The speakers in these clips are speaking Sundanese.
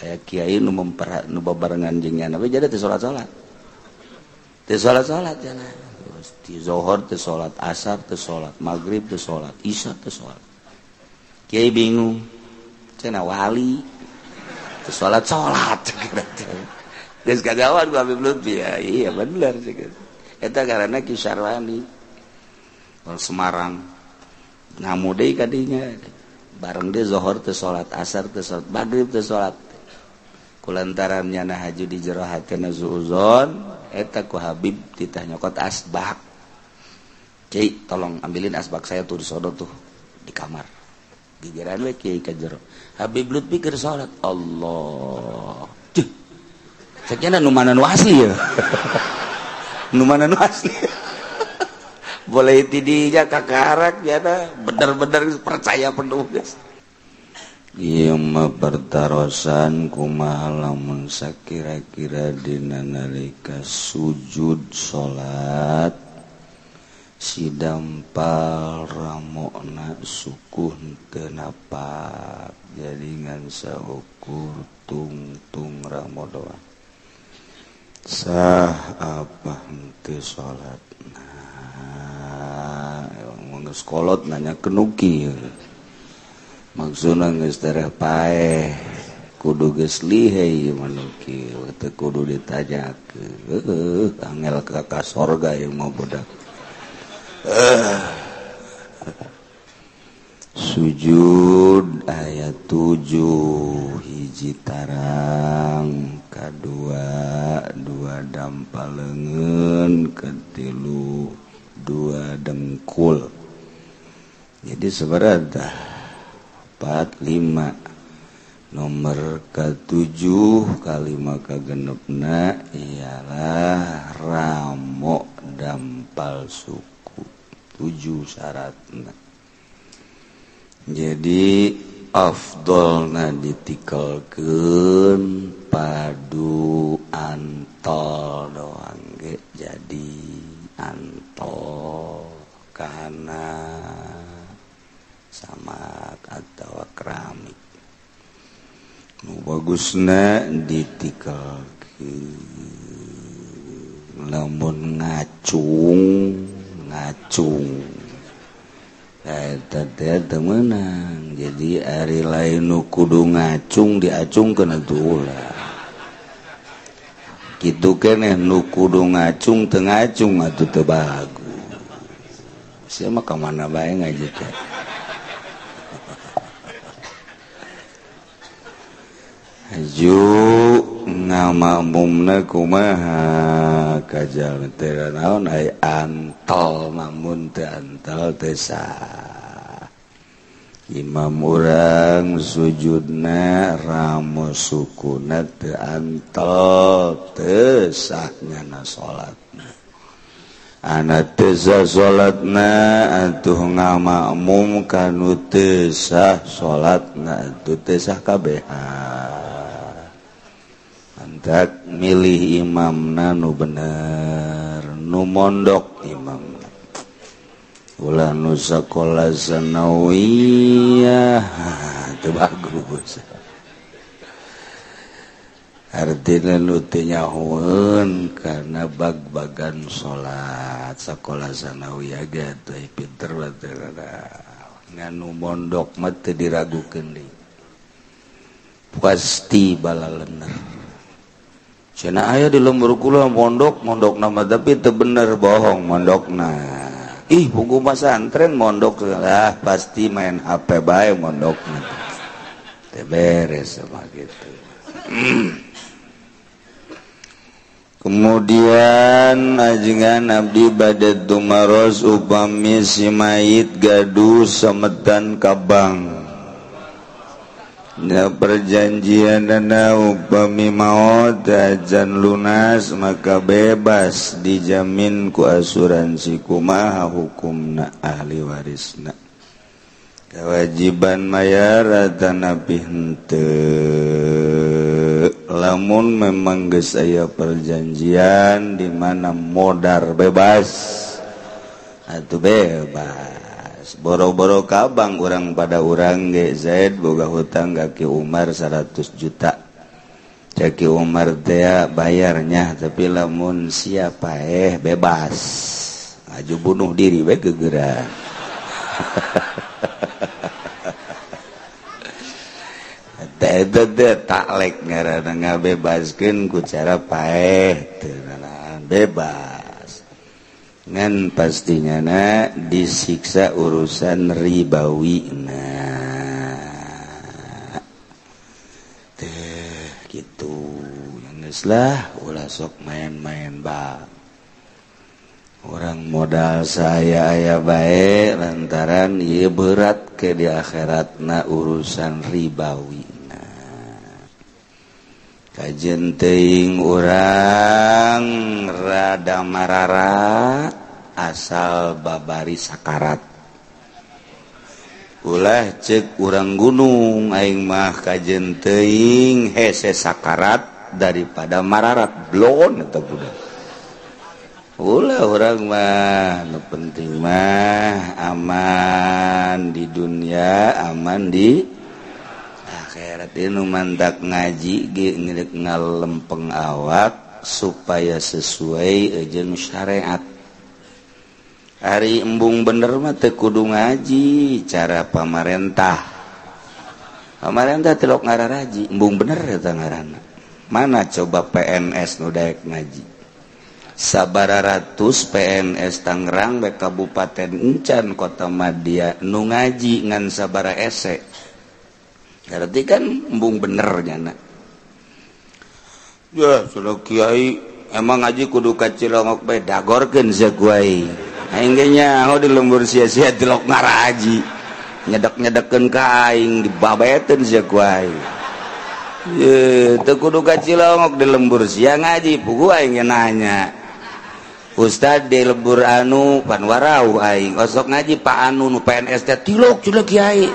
Aya kiai nu nu babarengan jeung nyana we jadi teu salat-salat. Teu salat-salat cenah. Ti zuhur teu salat, asar teu salat, magrib teu salat, isya teu salat. Kiai bingung. Cenah wali teu salat-salat. Geus kagawan ku Habib Lutfi ya, iya bener sih. Eta karena Ki Syarwani. Orang Semarang. Ngamu deui ka dinya. Bareng dia zuhur teu salat, asar teu salat, magrib teu salat. Kulantaran nyana haju di jero hatena suuzon, eta ku Habib titah nyokot asbak. Kiai, tolong ambilin asbak saya tuh di sono tuh di kamar. Gigiran we kiai ka jero. Habib Lutfi keur salat. Allah. Ceuh. Ceknya nu mana nu asli ya? Nu mana nu asli? Boleh tidinya kakarak ya, bener-bener percaya penuh guys. Ieu mah pertarosan kumaha lamun sakira-kira dina nalika sujud salat si dampal ramokna suku henteu napak, jadi ngan saukur tungtung ramo doang, sah apa henteu salatna? Emang geus kolot nanya kenuki, maksudna geus tereh paeh, kudu geus lihei ieu mah nukil, teu kudu ditanyakeun. Heueuh, angel ka sorga ieu mah budak. Sujud ayat 7, hiji tarang, kadua dua dampal leungeun, katilu dua dengkul, jadi seberada 4 5. Nomor ke-7 kalima kagenepna ialah ramo dampal suku, 7 syaratna. Jadi afdolna ditikelkeun padu antol doang ge, jadi antol kana samak atau keramik. Nu bagusna ditikelkeun, lamun ngacung ngacung eta teh teu meunang. Jadi ari lain nu kudu ngacung diacungkeun atuh ulah kitu keneh, nu kudu ngacung teu ngacung atuh teu bagus. Sia mah ka mana bae ngaji teh. Haju ngamakmumna kumaha kajal teh naon ai antol, mamun teu antol teh sah. Imam urang sujudna ramo sukuna teu antol, teu sah nyana salatna. Ana teu sah salatna atuh ngamakmum kanu teu sah salatna atuh teu sah kabehan. Antak milih imamna nu bener, nu mondok imamna, ulah nu sakola sanawiyah teu bagus. Artinya nu teu nyahoeun karena bag-bagan salat sakola sanawiyah ge teu pinter bae, ngan nu mondok mah teu diragukeun deui, pasti balalener. Cenah aya di lembur kula mondok, mondok nama tapi teu bener, bohong mondokna. Ih, buku pesantren mondok lah pasti main HP bae mondokna. Teu beres sama gitu. Kemudian ajengan abdi bade tumaros upami si mayit gaduh semetan kabang. Ya perjanjian dana upami maot ajan lunas maka bebas dijamin ku asuransi, kumaha hukumna ahli warisna? Kewajiban mayar atanapi henteu? Lamun memang geus aya perjanjian di mana modar bebas atuh bebas. Boro-boro kabang urang pada urang ge, Zaid boga hutang ka Ki Umar 100 juta. Cek Umar teh bayarnya tapi lamun siapa bebas aju bunuh diri we gegeran. Teh taklek ngaranna ngabebaskeun ku cara paeh teu bebas. Ngan pastinya na disiksa urusan ribawi na. Teh gitu. Geus lah ulah sok main-main ba. Orang modal saya aya bae lantaran ieu berat ke di akhiratna urusan ribawi. Nah, kajen teuing urang rada mararat asal babari sakarat. Ulah cek urang gunung aing mah kajen teuing hese sakarat daripada mararat blon eta budak. Ulah orang mah nu penting mah aman di dunia, aman di akhirat. Ieu nu mantak ngaji ge ngeuk ngalempeng awak supaya sesuai jeung syariat. Ari embung bener mah teu kudu ngaji cara pamarentah. Pamarentah tilok ngararaji, embung bener eta ngaranna. Mana coba PNS nu daek ngaji? Sabara ratus PNS Tangerang bae Kabupaten Encan Kota Madya nu ngaji ngan sabara ese. Berarti kan embung bener nyana. Ya sudah kiai emang ngaji kudu ka Cilongok bae dagorkeun sia ku aing. Aing ge nyaho di lembur sia-sia tilok ngaraji. Nyedek-nyedekeun ka aing dibabeteun sia ku aing. Ye teu kudu ka Cilongok di lembur sia ngaji puguh aing ge nanya. Ustad di lembur anu panwarau aing osok ngaji Pak anu nu PNS teh tilok cilok kiai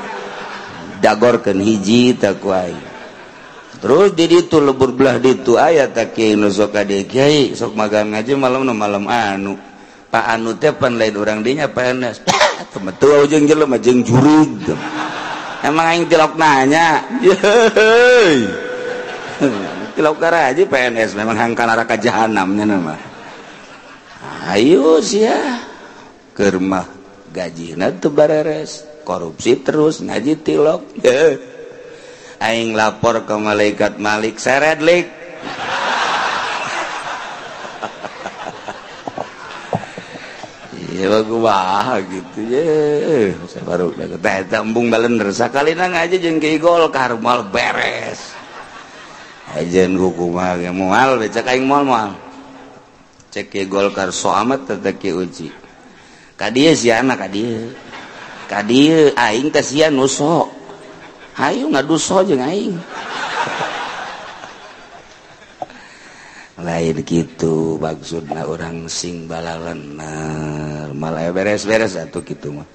dagorkeun hiji teh ku aing. Terus di ditu lebur belah ditu aya teh kiai nu sok ka dieu kiai sok magang ngaji malam nu malam anu Pak anu teh pan lain urang dinya PNS temetu jeung jelema jeung jurig emang aing tilok nanya yeuh tilok karaji PNS memang hangka neraka jahanam nya mah. Ayo sia keur mah gajina teu bareres korupsi terus ngaji tilok. Aing lapor ke malaikat Malik seret lik. Ieu kumaha gitu ye saya baru teh embung balender sakalina ngaji jeung Ki Golkar moal beres. Ajen kumaha ge moal we cek aing moal-moal. Cek Ki Golkar so amat teh Ki Uji. Ka dieu sia ka dieu. Ka dieu aing teh sia nu sok. Hayu ngaduso jeung aing. Lain kitu maksudna urang sing balalener. Malah beres-beres atuh kitu mah.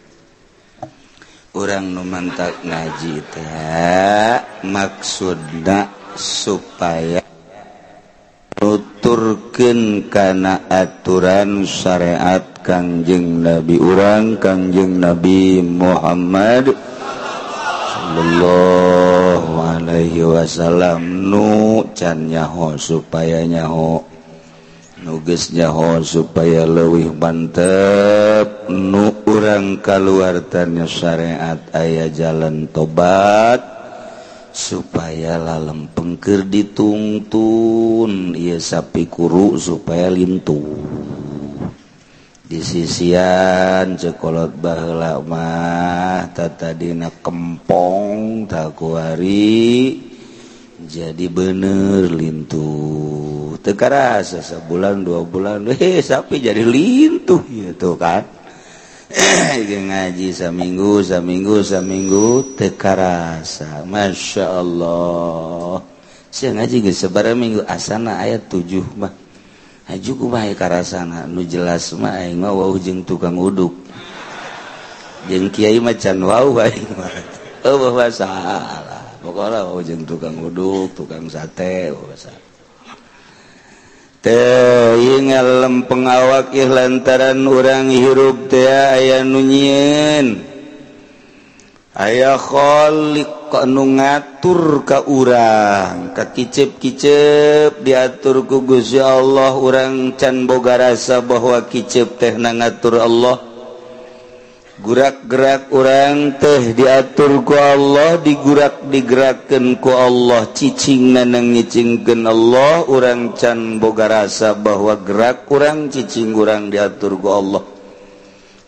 Urang nu mantak ngaji teh maksudna supaya nuturkeun kana aturan syariat Kangjeng Nabi urang Kangjeng Nabi Muhammad sallallahu alaihi wasallam nu can nyaho supaya nyaho nu geus nyaho supaya leuwih mantep nu urang kaluar tanya syariat aya jalan tobat supaya lalempeng keur ditungtun ieu sapi kuru supaya lintuh di sisian cekolot baheula mah tatadina kempong takuari jadi bener lintuh teu karasa sabulan 2 bulan sapi jadi lintuh gitu kan. Ngaji saminggu saminggu saminggu teu karasa Masya Allah sia ngaji geus sabaraha minggu asana ayat 7 mah haju kumaha karasana nu jelas mah aing mah wau jeung tukang uduk jeung kiai mah can wau aing mah eueuh masalah pokona wau jeung tukang uduk tukang sate masalah teh ieu ngalempeng awak ieu lantaran urang hirup teh aya nu nyieun aya khaliq anu ngatur ka urang, ka kicep-kicep diatur ku Gusti Allah, urang can boga rasa bahwa kicep teh na ngatur Allah. Gurak-gerak urang teh diatur ku Allah, digurak digerakkeun ku Allah, cicingna ngicingkeun Allah, urang can boga rasa bahwa gerak urang cicing urang diatur ku Allah.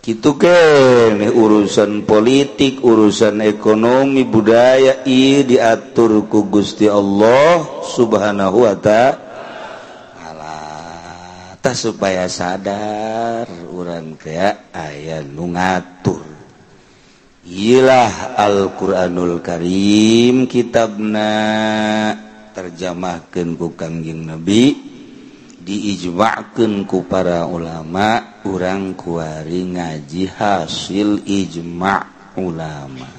Kitu keneh urusan politik, urusan ekonomi, budaya ieu diatur ku Gusti Allah Subhanahu wa ta'ala. Tah supaya sadar urang teh aya nu ngatur. Ieulah Al-Qur'anul Karim kitabna terjemahkeun ku Kangjeng Nabi, diijma'keun ku para ulama, urang kuari ngaji hasil ijma' ulama.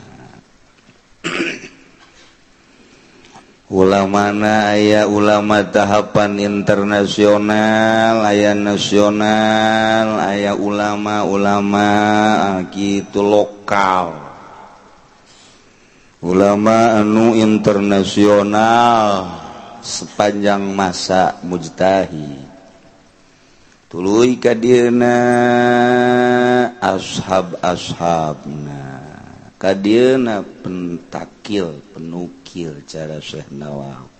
Ulamana aya ulama tahapan internasional, aya nasional, aya ulama-ulama kitu lokal. Ulama anu internasional sepanjang masa mujtahid. Tuluy ka dieuna ashab-ashabna, ka dieuna pentakil, penukil cara Syekh Nawawi.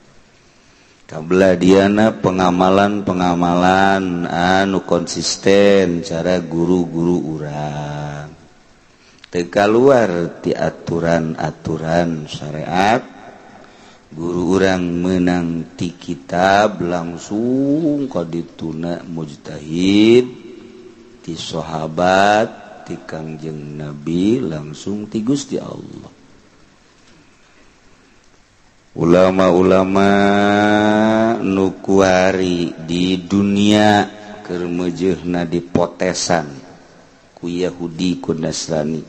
Kabelah dieuna pengamalan-pengamalan anu konsisten cara guru-guru urang. Teu kaluar ti aturan-aturan syariat. Guru urang menang ti kitab langsung ka dituna mujtahid, ti sahabat, ti Kangjeng Nabi, langsung ti Gusti Allah. Ulama-ulama nu kuari di dunia keur meujeuhna dipotesan ku Yahudi ku Nasrani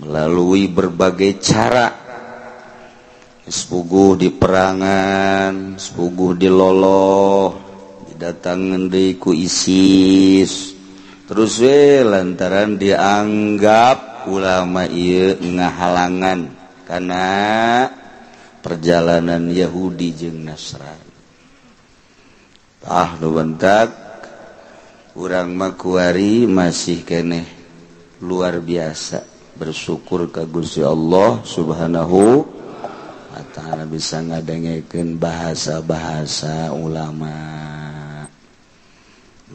melalui berbagai cara. Sepuguh di perangan, sepuguh di loloh, didatangan deui ku ISIS. Terus we lantaran dianggap ulama ieu ngahalangan kana perjalanan Yahudi jeung Nasrani. Tah nu bentak urang mah kuari masih keneh luar biasa bersyukur ka Gusti Allah Subhanahu ta'ala bisa ngadengekeun bahasa-bahasa ulama,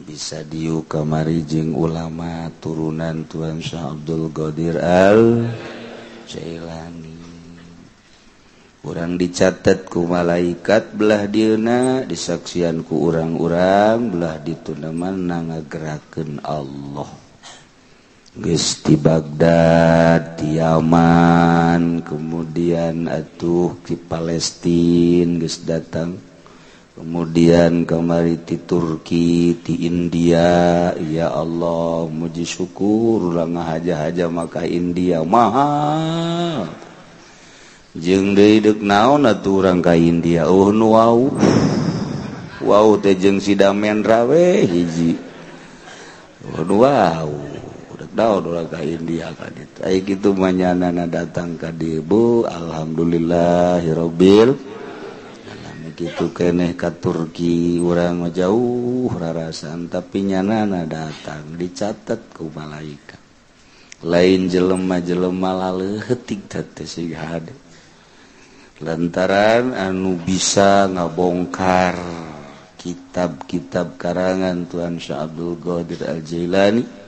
bisa diuk kamari jeung ulama turunan Tuan Syekh Abdul Qadir Al Jailani. Urang dicatat ku malaikat belah dieuna, disaksian ku urang-urang belah dituna mah ngagerakeun Allah. Geus di Baghdad, di Yaman, kemudian atuh di Palestina geus datang, kemudian kamari di Turki, di India. Ya Allah, muji syukur urang ngahaja-haja maka India mahal. Jeung deui deuk naon atuh urang ka India? Oh nu wau. Wau teh jeung si Damendra we hiji. Oh nu wau. Daun urang ka India ka ditu. Ai kitu mah nyanana datang ka dieu, Bu, alhamdulillahirabbil alamin. Kitu keneh ka Turki urang mah jauh rarasan tapi nyanana datang dicatat ku malaikat. Lain jelema-jelema laleutik teh siga hade. Lantaran anu bisa ngabongkar kitab-kitab karangan Tuan Syekh Abdul Qadir Al-Jailani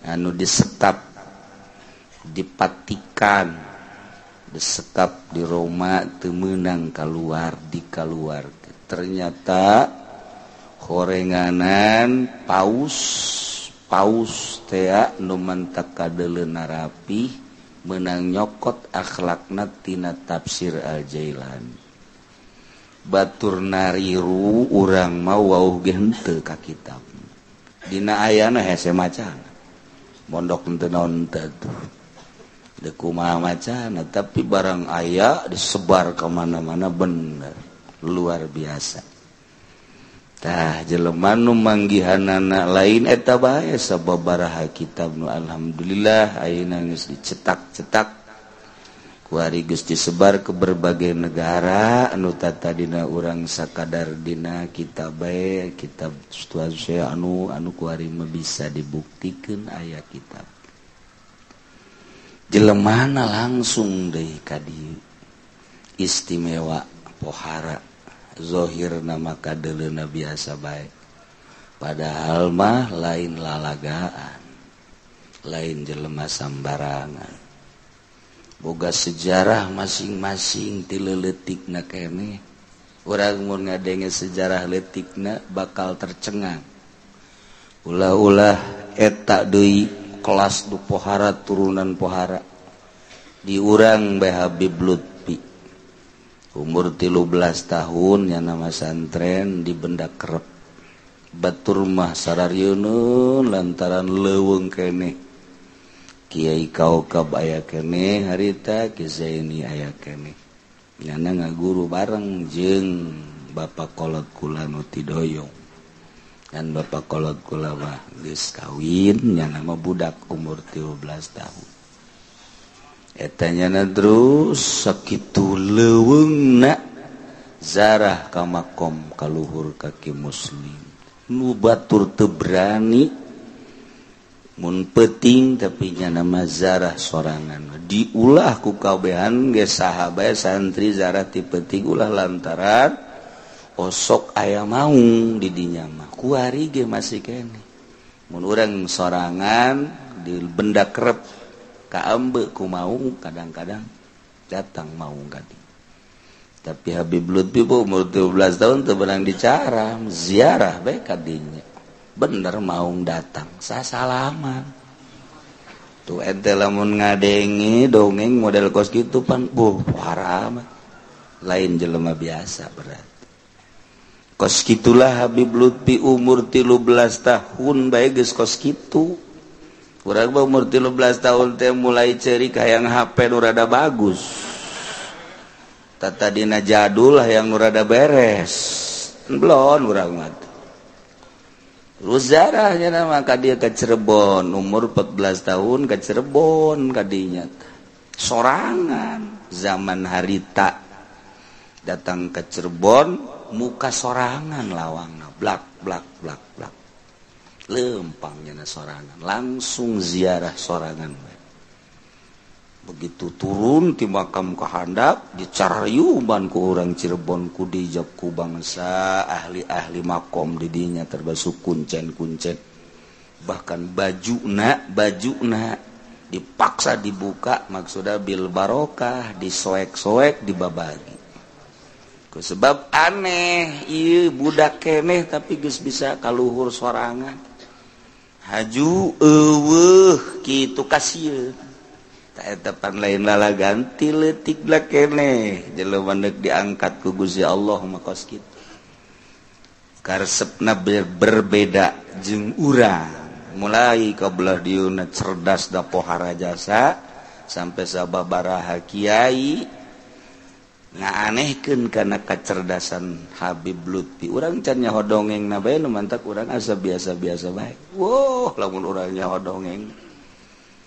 anu disekap dipatikan, disekap di Roma teu meunang kaluar, dikaluar. Ternyata horenganan paus paus tea nu mantak kadeuleuna rapi meunang nyokot akhlakna tina tafsir Al-Jailani. Batur nariru urang mah wauh ge henteu ka kitab. Dina ayana hese macana. Mondok henteu naon teh tuh. Deuk kumaha macana tapi barang aya disebar ka mana-mana bener, luar biasa. Tah jelema nu manggihanana lain eta bae sababaraha kitab nu alhamdulillah ayeuna geus dicetak-cetak Kuari geus disebar ke berbagai negara anu tatadina urang sakadar dina kitab bae kitab situasi anu anu kuari mah bisa dibuktikeun aya kitab. Jelemana langsung deui ka dieu istimewa pohara zahirna maka deuleuna biasa bae. Padahal mah lain lalagaan, lain jelema sambarangan. Boga sejarah masing-masing ti leutikna keneh. Urang mun ngadenge sejarah leutikna bakal tercengang. Ulah-ulah eta deui kelas du pohara turunan pohara. Di urang bae Habib Lutfi. Umur 13 tahun nya nama santren di Benda Kerep. Batur mah sararieun lantaran leuweung keneh. Kiai Kaukab aya keneh harita Ki Zaini aya keneh. Nyana ngaguru bareng jeung Bapak Kolot kula nu tidoyong. Dan Bapak Kolot kula mah geus kawin nyana mah budak umur 13 tahun. Eta nyana terus sakitu leuweungna zarah ka makom kaluhur ka Ki Muslim. Nu batur teu berani mun penting tapi nya nama zarah sorangan diulah ku kabehan ge saha bae santri zarah ti penting ulah lantaran osok aya maung di dinya mah kuari ge masih keneh mun urang sorangan di benda kerep kaambe ku maung kadang-kadang datang maung ka dieu. Tapi Habib Lutfi umur 13 tahun teu beunang dicaram ziarah bae ka dinya. Bener maung datang sasalaman tuh ente lamun ngadenge dongeng model kos gitu pan buh haram lain jelema biasa berarti kos gitulah Habib Lutfi umur 13 tahun bae geus kos kitu. Urang mah umur 13 tahun teh mulai ceurik hayang HP nu rada bagus tatadina jadul hayang nu rada beres belon urang mah. Ruzarahnya nama ka dia ke Cirebon umur 14 tahun ke Cirebon kadinya sorangan zaman harita datang ke Cirebon muka sorangan lawangna blak blak blak blak lempangnya na sorangan langsung ziarah sorangan. Begitu turun di makam kehandap dicarayuban ku orang Cirebon ku dijab ku bangsa ahli-ahli makom didinya termasuk kuncen-kuncen bahkan bajuna dipaksa dibuka maksudnya bil barokah disoek-soek dibabagi ku sebab aneh ieu budak keneh tapi geus bisa kaluhur sorangan haju eueuh kitu kasieun. Depan lain lala ganti leutik lah keneh jelema deuk diangkat ku Gusti Allah mah kos kitu karesepna berbeda jeung urang mulai ka belah dieuna cerdas da pohara jasa sampai sababaraha kiai ngaanehkeun kana kacerdasan Habib Lutfi. Urang can nyaho dongengna bae nu mantak urang asa biasa-biasa bae. Woh lamun urang nyaho dongeng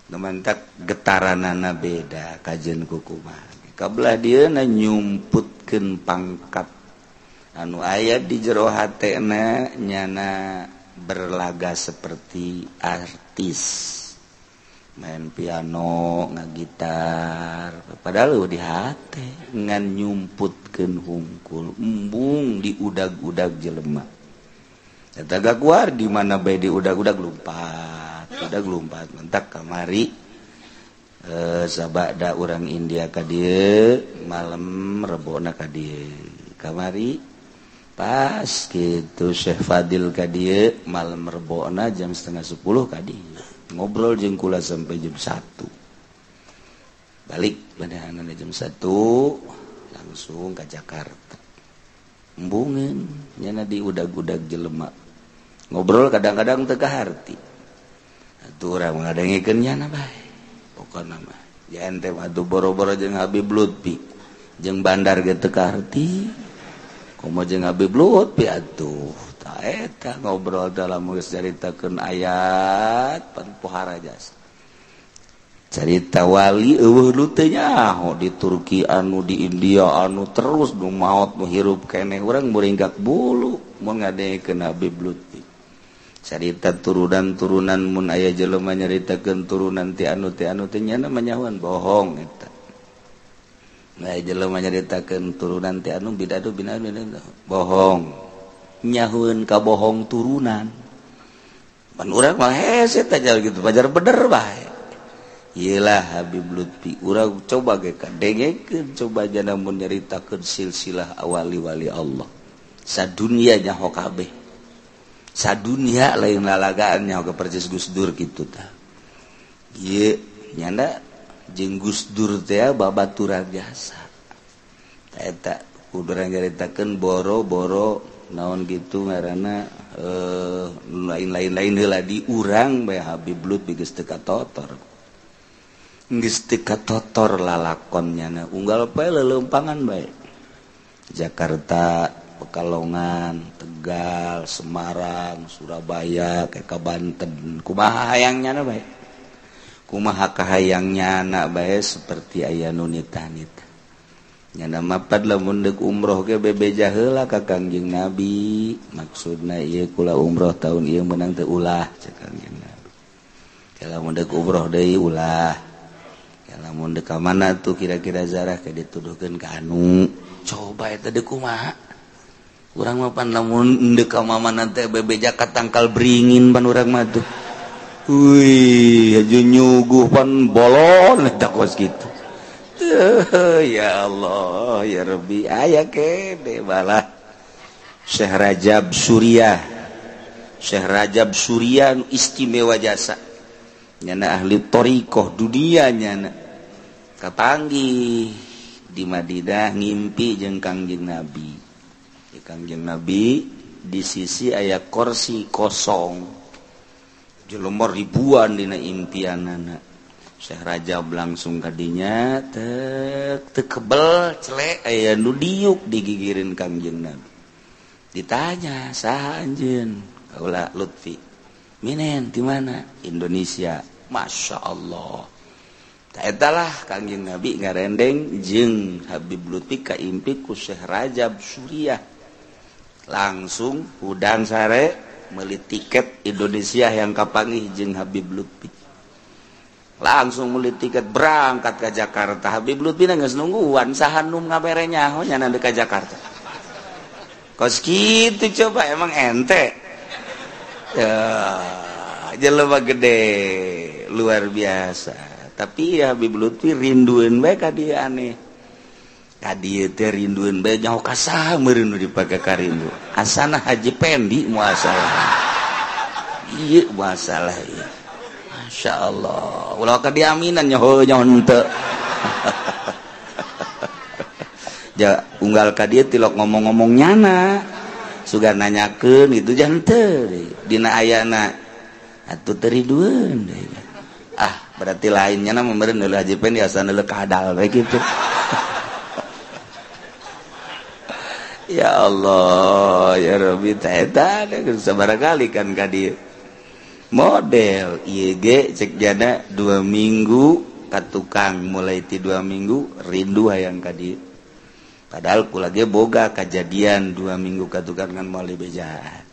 mantak getaranana beda kajen kukumaha kabelah dieuna nyumputkeun pangkat anu aya di jero hatena nyana berlaga seperti artis main piano ngagitar padahal di hate ngan nyumputkeun hungkul embung diudag-udag jelema eta gaguar di mana bae diudag-udag lumpat udah gelumpat mentak kamari sabada urang India ka dieu malam rebona ka dieu kamari pas gitu Syekh Fadil ka dieu malam rebona jam 9:30 ka dieu ngobrol jeung kula sampai jam 1 balik beneran jam 1 langsung ka Jakarta embungeun nyana diudag-udag jelema ngobrol kadang-kadang teu kaharti atuh urang ngadengikeun nyana bae pokona mah ya ente mah atuh boro-boro jeung Habib Lutfi jeung bandar ge teu kaharti komo jeung Habib Lutfi atuh tah eta ngobrol dalam geus caritakeun ayat pan pohara jasa Carita wali eueuh nu teu nyaho di Turki anu di India anu terus nu maot nu hirup keneh urang muringgak bulu mun ngadengekeun Habib Lutfi. Carita turunan-turunan mun aya jelema nyaritakeun turunan ti anu teh nyana manyahoan bohong eta. Nah jelema nyaritakeun turunan ti anu bidadu binadu bohong. Nyahueun ka bohong turunan. Pan urang mah hese teh gitu pajar bener bae. Iyalah Habib Lutfi urang coba ge kadengekeun coba jana mun nyaritakeun silsilah awali-wali Allah. Sadunia nyaho kabeh. Sadunia lain lalagaan nyaho ke persis Gus Dur kitu tah. Ieu nyanda jeung Gus Dur teh babaturan jasa. Tah eta kudu urang nyaritakeun boro-boro naon gitu ngaranna lain-lain heula di urang bae Habib Lutfi geus teu katotor. Geus teu katotor lalakon nyana unggal poe leuleumpangan bae. Jakarta, Pekalongan, Tegal, Semarang, Surabaya, ke Banten. Kumaha hayang nyana bae. Kumaha kahayang nyana bae seperti aya nu nita-nita. Nyana mapad lamun deuk umroh ge bebeja heula ka Kangjeng Nabi. Maksudna ieu kula umroh tahun ieu meunang teu ulah cek Kangjeng Nabi. Lamun deuk umroh deui ulah. Lamun deuk ka mana tuh kira-kira zarah ke dituduhkeun ka anu. Coba eta deuk kumaha? Urang mah pan lamun deuk ka mana teh bebeja ka tangkal beringin pan urang mah tuh. Wih, aju nyuguh pan bolon eta kos kitu. Ya Allah, ya Rabbi, aya kene balah. Syekh Rajab Suriah. Syekh Rajab Suriah istimewa jasa. Nyana ahli thariqah dunia nyana. Kapanggih di Madinah ngimpi jeung Kangjeng Nabi. Di Kangjeng Nabi di sisi aya kursi kosong. Jelema ribuan dina impianana. Syekh Rajab langsung kadinya tek tekebel celek aya nu diuk digigirin Kangjeng Nabi. Ditanya saha anjeun? Kaula Lutfi. Minen di mana? Indonesia. Masya Allah. Taetalah Kangjeng Nabi ngarendeng jeung Habib Lutfi kaimpi ku Syekh Rajab Suriah. Langsung hudang sare meuli tiket Indonesia yang kapanggih jeung Habib Lutfi. Langsung meuli tiket berangkat ke Jakarta. Habib Lutfi geus nungguan saha nu ngabere nyaho nya ka Jakarta. Kos kitu coba emang ente. Ya, jelema gede luar biasa. Tapi ya Habib Lutfi rindueun bae ka dieu aneh. Ka dieu teh rindueun bae nyaho ka saha meureun nu dipake karindu. Asana Haji Pendi muasalah. Ieu masalah ieu. Masya Allah. Ulah ka diaminan nyaho nyaho henteu. Ja unggal ka dieu tilok ngomong-ngomong nyana. Sugan nanyakeun gitu jangan teu dina ayana atuh teu ridueun deui. Ah, berarti lainnya na meureun deuleu Haji Pendi asana deuleu kadal we kitu. Ya Allah, ya Rabbi, eta sabaraha kali kan ka dieu. Model ieu ge cek jana 2 minggu ka tukang mulai ti 2 minggu rindu hayang ka dieu. Padahal kula ge boga kajadian 2 minggu ka tukang ngan moal dibejaan.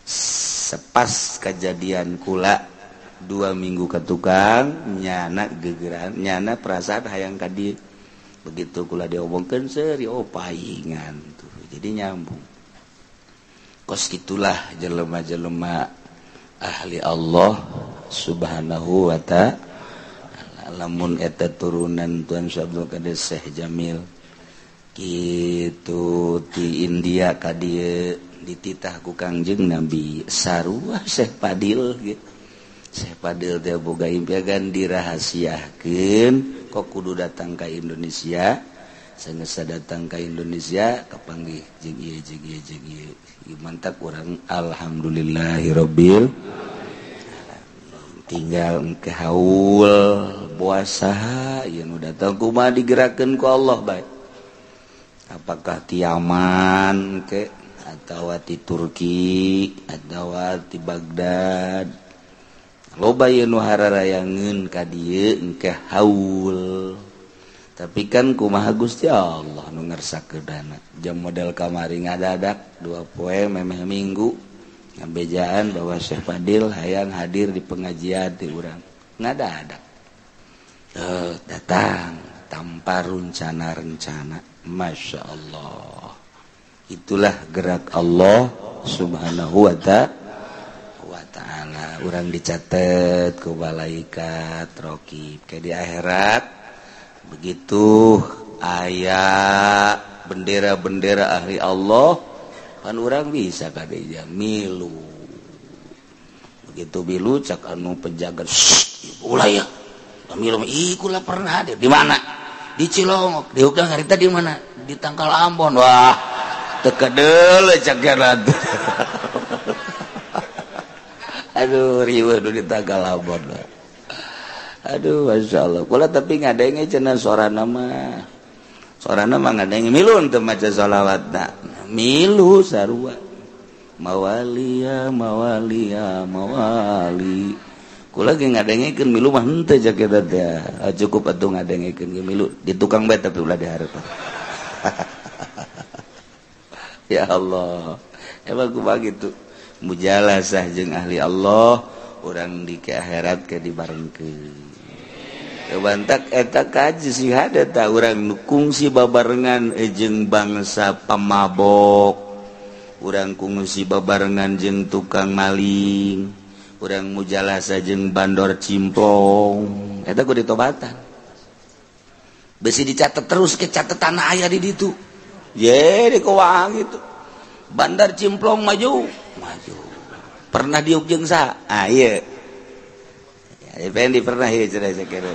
Sepas kajadian kula 2 minggu ka tukang nyana gegeran nyana perasaan hayang ka dieu. Begitu kula diomongkeun seuri oh paingan tuh. Jadi nyambung. Kos gitulah jelema-jelema ahli Allah Subhanahu wa ta'ala. Lamun eta turunan Tuan Syekh Abdul Qadir Syekh Jamil kitu ti India ka dieu dititah ku Kangjeng Nabi sarua Syekh Padil gitu. Syekh Padil teh boga impian dirahasiakeun kok kudu datang ka Indonesia. Sanggeus datang ka Indonesia kapanggih jeung ieu jeung ieu jeung ieu. Ieu mantak urang alhamdulillahirabbil alamin. Tinggal engke haul puasa ieu nu datang kumaha digerakkeun ku Allah bae. Apakah ti Yaman ke atawa ti Turki atawa ti Baghdad Loba ieu nu hararayangeun ka dieu engke haul. Tapi kan kumaha Gusti Allah nu ngersakeunana. Jam model kamari ngadadak 2 poe memeh minggu ngabejaan bahwa Syekh Fadil hayang hadir di pengajian di urang. Ngadadak. Datang tanpa rencana-rencana. Masya Allah. Itulah gerak Allah Subhanahu wa ta'ala. Urang dicatat ku malaikat raqib ke di akhirat. Begitu aya bendera-bendera ahli Allah pan urang bisa kadeja milu. Begitu milu cak anu penjaga, ulah ya milu ih kula pernah hadir di mana? Di Cilongok. Di Ugdang harita di mana? Di Tangkal Ambon. Wah, teu kedeul cak geura. Aduh, riweuh di Tangkal Ambon. Aduh, Masya Allah. Kula tapi ngadenge cenah sorana mah. Sorana mah ngadenge milu teu maca sholawatna. Milu sarua. Mawalia, mawalia, mawali. Kula ge ngadengekeun milu mah henteu cak eta teh. Cukup atuh ngadengekeun ge milu di tukang bae tapi ulah dihareupan. Ya Allah. Emang kumaha kitu. Mujalasah jeung ahli Allah urang di ke akhirat ke dibarengkeun. Bantak eta kaji sih ada tak urang nu kungsi babarengan jeung bangsa pamabok, urang kungsi babarengan jeung tukang maling, urang mujalasa jeung bandor cimplong, eta kudu ditobatan. Besi dicatat terus ke catatan aya di ditu. Ye di kowang itu. Bandar cimplong maju, maju. Pernah diuk jeung saha? Ah ieu. Ya Fendi pernah ieu cenah sakieu.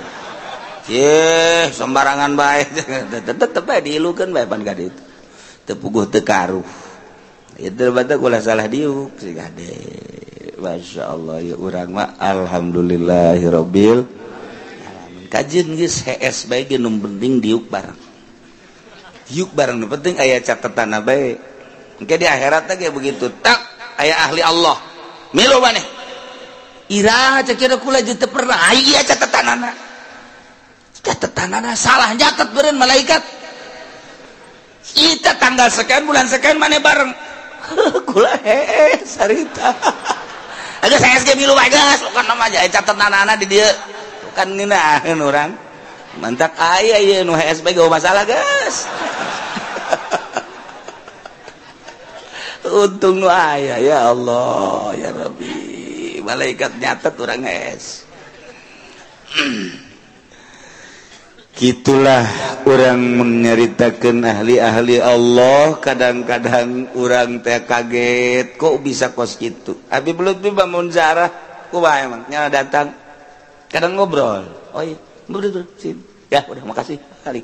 Cih, sembarangan bae. Tetep bae diilukeun bae pan ka ditu. Teu puguh teu karuh. Ieu teh ulah salah diuk sih kade. Masyaallah ya urang mah alhamdulillahirabbil alamin. Kajeun geus hees bae ge nu penting diuk bareng. Diuk bareng nu penting aya catetanna bae. Engke di akhirat teh ge begitu tak aya ahli Allah. Milu maneh. Iraha cek kula jeung teu pernah aya catetanana. Catetanana salah nyatet beureun malaikat. Kita tanggal sekian bulan sekian maneh bareng. Kula hees sarita. Geus hees ge milu bae geus bukan nama aja catetanana di dieu. Bukan ngeunaheun urang. Mantak aya ieu nu hees bae gawe masalah geus. Untung nu aya ya Allah ya Rabbi. Malaikat nyatet urang hees. Gitulah orang menyeritakan ahli-ahli Allah. Kadang-kadang orang teh kaget kok bisa kos gitu. Abi belum tuh bangun zarah kumaha emang nyala datang kadang ngobrol. Oh iya, betul sip. Ya udah makasih kali.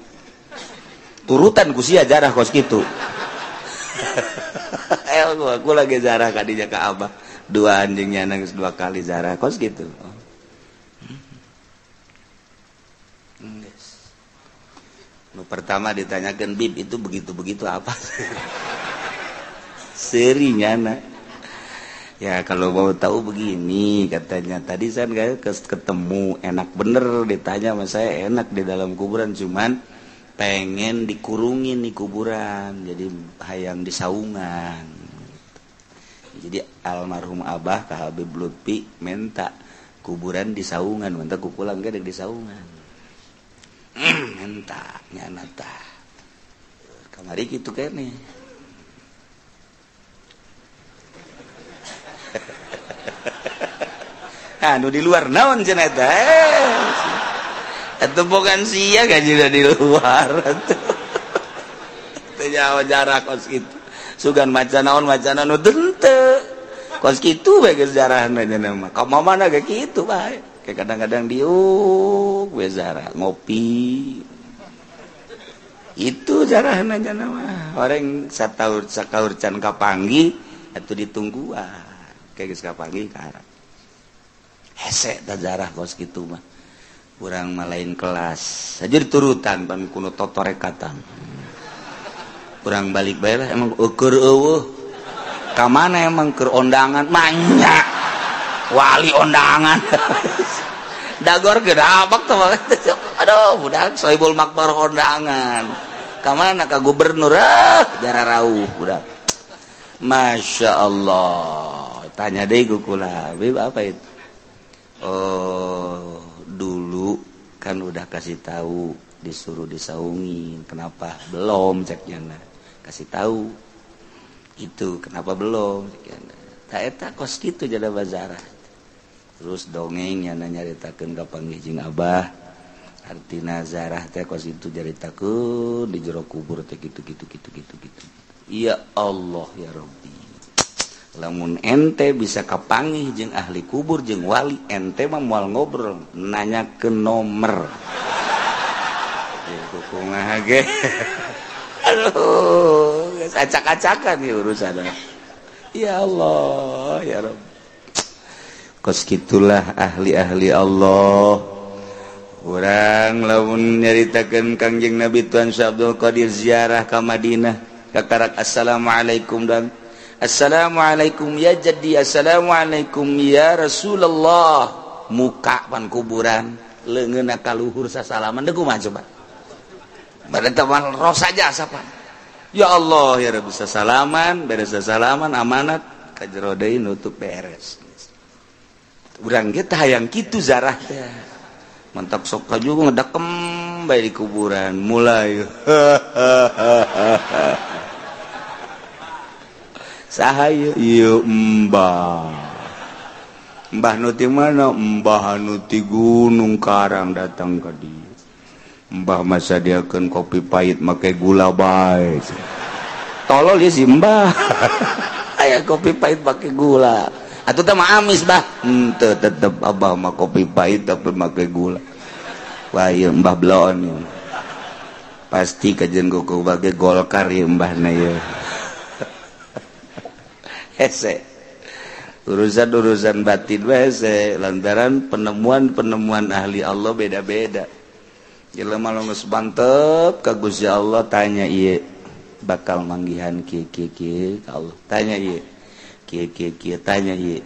Turutan ku sia jarah kos gitu. Gua lagi zarah kadinya ka abah. Dua anjingnya nangis 2 kali zarah kos gitu. Oh. Nu pertama ditanyakan Bib itu begitu-begitu apa? Serinya nak. Ya kalau mau tahu begini katanya. Tadi saya ketemu enak bener ditanya sama saya enak di dalam kuburan cuman pengen dikurungin di kuburan jadi hayang di saungan. Jadi almarhum abah ka Habib Lutfi minta kuburan di saungan, minta ku pulang ge di saungan. Minta nyana tah. Kamari kitu kene. Anu di luar naon cenah eta? Eta bukan sia gaji di luar atuh. Teu nyaho jarak kos kitu. Sugan maca naon maca nu teu. Kos kitu bae geus jarahna cenah mah. Ka mamana ge kitu bae. Kayak kadang-kadang diuk we zarah ngopi. Itu jarahna cenah mah. Orang sataur sakaur can kapanggih atuh ditungguan. Kayak geus kapanggih ka harap. Hese ta jarah kos kitu mah. Urang mah lain kelas. Saja diturutan pan kuno totorekatan. Urang balik bae lah emang ukur eueuh. Ka mana emang keur ondangan manya. Wali ondangan. Dagor gedabak tuh. Aduh, budak Sohibul Makbar ondangan. Ka mana ka gubernur ah, jara rauh budak. Masya Allah. Tanya deh ku kula, Bib apa itu? Oh, dulu kan udah kasih tahu disuruh disaungin, kenapa belum ceknya nah. Kasih tahu itu kenapa belum ceknya. Tak eta kos kitu jada bazarah. Terus dongeng nyana nyaritakeun ka panggih jeung abah. Artina zarah teh kos itu nyaritakeun di jero kubur teh kitu kitu kitu kitu kitu. Ya Allah ya Rabbi. Lamun ente bisa kapanggih jeung ahli kubur jeung wali, ente mah moal ngobrol, nanyakeun nomor. Ya kumaha ge. Aduh, geus acak-acakan ieu urusan. Ya Allah ya Rabbi. Kos kitulah ahli-ahli Allah. Urang lamun nyaritakeun Kangjeng Nabi Tuan Syekh Abdul Qadir ziarah ka Madinah, kakarak assalamualaikum dan assalamualaikum ya jaddi, assalamualaikum ya Rasulullah. Muka pan kuburan, leungeunna ka luhur sasalaman deui kumaha coba. Bade teman roh saja sapa. Ya Allah ya Rabbi sasalaman, beres sasalaman amanat ka jero deui nutup beres. Urang ge tah hayang kitu zarah teh. Mantap sok ka juga ngedekem bae di kuburan mulai. Saha ieu? Ieu embah. Mbah nu ti mana? Mbah nu ti Gunung Karang datang ka dieu. Mbah masa diakeun kopi pahit make gula bae. Tolol ieu si mbah. Aya kopi pahit make gula. Atuh teh mah amis bah. Henteu tetep abah mah kopi pahit tapi make gula. Wah ieu mbah bloon ieu. Pasti kajian kuku bage Golkar ieu mbahna ieu. Hese. Urusan-urusan batin we hese lantaran penemuan-penemuan ahli Allah beda-beda. Jelema geus mantep ka Gusti Allah tanya ieu bakal manggihan kieu kieu kieu ka Allah. Tanya ieu kieu kieu kieu tanya ieu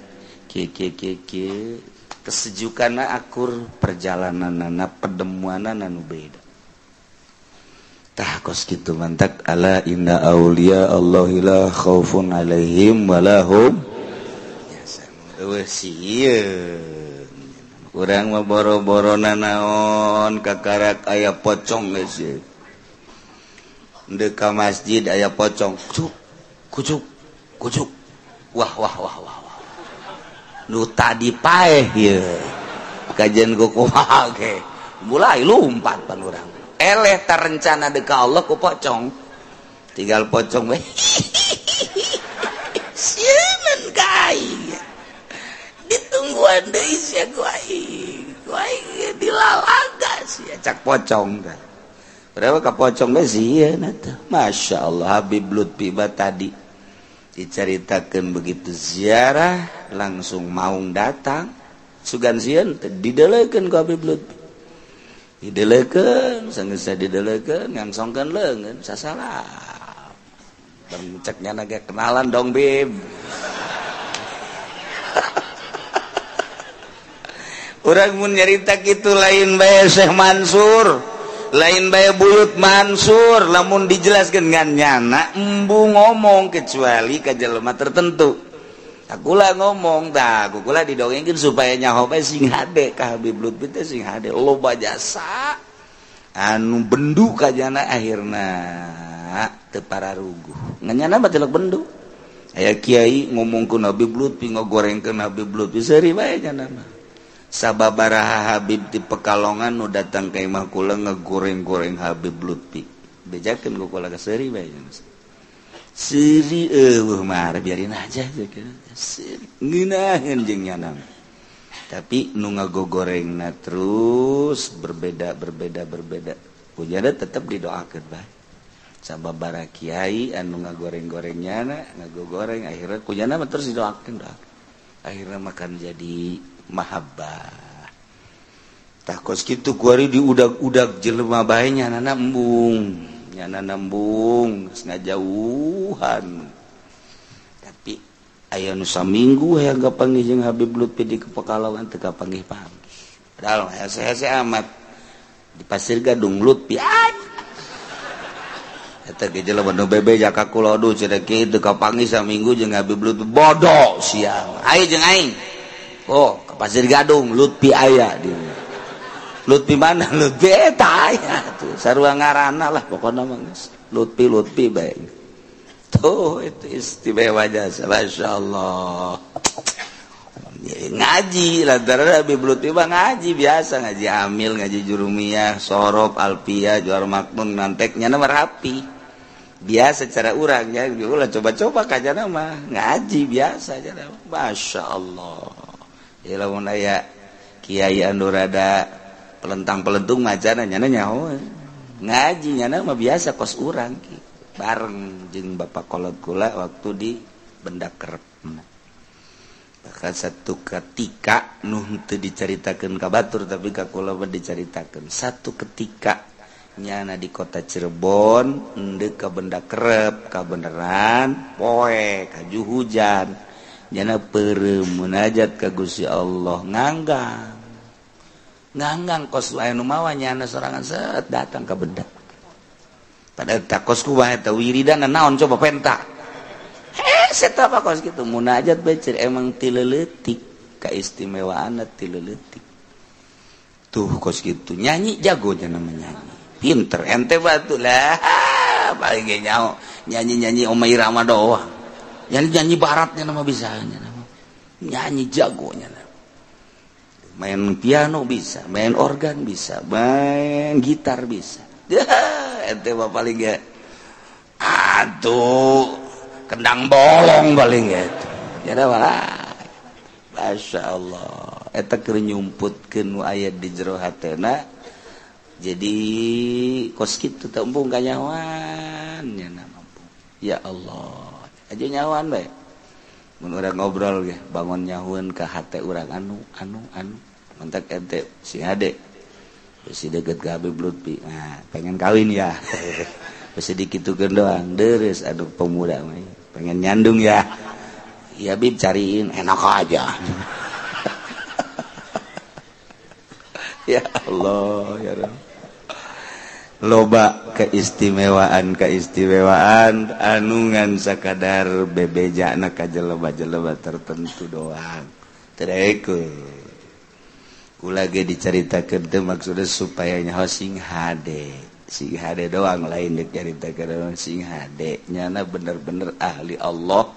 kieu kieu kieu kieu kesejukanna akur perjalananna penemuanna nu beda. Tah kos kitu mantak ala inna auliya Allahi la khaufun alaihim walahum yahzanun. Eueuh sieun urang mah boro-boro nanaon kakarak aya pocong geus ieu. Ndeu ka masjid aya pocong kucuk kucuk kucuk. Wah wah wah wah wah. Nu tadi paeh ieu. Kajian ku kumaha ge. Mulai lumpat pan urang. Eleh terencana deka Allah ku pocong. Tinggal pocong we. Sieun ka aing. Ditungguan deui sia ku aing. Ku aing dilalaga sia cak pocong teh. Berapa ka pocong we sieun atuh. Masya Allah Habib Lutfi ba tadi diceritakan begitu ziarah langsung maung datang sugan sieun teh didelekeun ku Habib Lutfi. Didelekeun sanggeus didelekeun ngangsongkeun leungeun sasalah. Bang cek nyana ge kenalan dong Bib. Urang mun nyarita kitu lain bae Syekh Mansur, lain bae Buyut Mansur, lamun dijelaskeun ngan nyana embu ngomong kecuali ka jelema tertentu. Akula ngomong tah, kula didongengkeun supaya nyaho bae sing hade ka Habib Lutfi teh sing hade loba jasa anu bendu ka jana akhirna teu pararuguh. Ngan nyana mah tilok bendu. Aya kiai ngomongkeun Habib Lutfi ngogorengkeun Habib Lutfi seuri bae nyana mah. Sababaraha Habib di Pekalongan nu datang ka imah kula ngegoreng-goreng Habib Lutfi. Bejakeun ku kula ka seuri bae nyana. Seuri eueuh mah biarin aja seuri ngeunaheun jeung nyana. Tapi nu ngagogorengna terus berbeda berbeda berbeda. Pujana tetep didoakeun bae. Sababaraha kiai anu ngagoreng-goreng nyana, ngagogoreng akhirna kujana mah terus didoakeun doakeun. Akhirna makan jadi mahabbah. Tah kos kitu kuari diudag-udag jelema bae nyanana embung. Nyana nembung geus ngajauhan. Tapi Aya nu saminggu hayang kapanggih jeung Habib Lutfi di Pekalongan teu kapanggih-panggih. Padahal hese-hese amat di Pasir Gadung Lutfi. Eta ge jelema nu bebeja ka kula aduh cenah kieu teu kapanggih saminggu jeung Habib Lutfi bodoh siang. Ayo jeung aing. Oh, ke Pasir Gadung Lutfi aya di. Lutfi mana? Lutfi eta aya tuh. Sarua ngaranna lah pokona mah geus. Lutfi Lutfi bae. Tuh itu istimewa jasa, Masya Allah. Ngaji lantaran Habib Lutfi mah ngaji biasa, ngaji amil, ngaji jurumiyah, sorob, alpiyah, juar makmun, nanteknya mah rapi. Biasa cara urang ya, ulah coba-coba kajana mah ngaji biasa aja. Masya Allah. Ya lamun aya kiai anu rada pelentang-pelentung macana nyana nyaho. Ngaji nyana mah biasa kos urang ki. Bareng jeung bapak kolot kula waktu di Benda Kerep. Bahkan satu ketika nu teu dicaritakeun ka batur tapi ka kula mah dicaritakeun. Satu ketika nyana di kota Cirebon endek ka Benda Kerep kabeneran poe kaju hujan. Nyana peureum munajat ka Gusti Allah nganggang. Nganggang kos aya nu mawa nyana sorangan set datang ka benda. Pada takos ku bae eta wiridan naon coba penta. Hese apa kos kitu munajat bae emang ti leutik kaistimewaanna ti leutik. Tuh kos kitu nyanyi jago nya namanya nyanyi. Pinter ente batu lah paling ge nyaho nyanyi-nyanyi Oma Irama doang. Nyanyi-nyanyi baratnya nama bisa nya nama. Nyanyi jagonya nama. Main piano bisa, main organ bisa, main gitar bisa. Ente mah paling ge aduh kendang bolong paling gitu. Jadi malah Masya Allah eta keur nyumputkeun nu aya di jero hatena. Jadi kos kitu teh embung kanyawan nya mampu. Ya Allah aja nyawan bae mun urang ngobrol ge bangun nyahueun ka hate urang anu anu anu mantak ente si hade besi deket ke Habib Lutfi, nah, pengen kawin ya, besi dikitukeun doang, deres, aduh pemuda, pengen nyandung ya, ya Bib cariin, enak aja. Ya Allah, ya Rabb. Loba keistimewaan keistimewaan anu ngan sakadar bebejana ka jelema-jelema tertentu doang. Teu kula ge dicaritakeun teh maksudna supaya nyaho sing hade doang lain dicaritakeun sing hade nyana bener-bener ahli Allah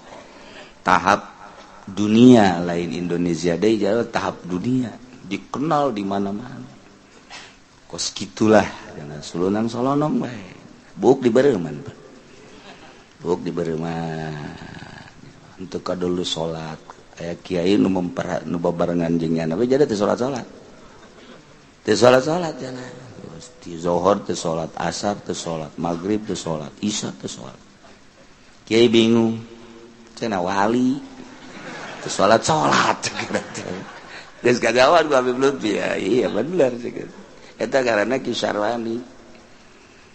tahap dunia lain Indonesia deui jauh tahap dunia dikenal di mana-mana kos kitulah jangan sulunang solonong bae buuk dibereuman buuk dibereuman untuk kadulu salat aya kiai nu nu babarengan jeung nyana we jadi teu salat-salat. Teu salat-salat cenah. Ti zuhur teu salat, asar teu salat, magrib teu salat, isya teu salat. Kiai bingung. Cenah wali teu salat-salat. Geus kagawan ku Habib Lutfi ya. Iya bener sih. Eta karena Ki Syarwani.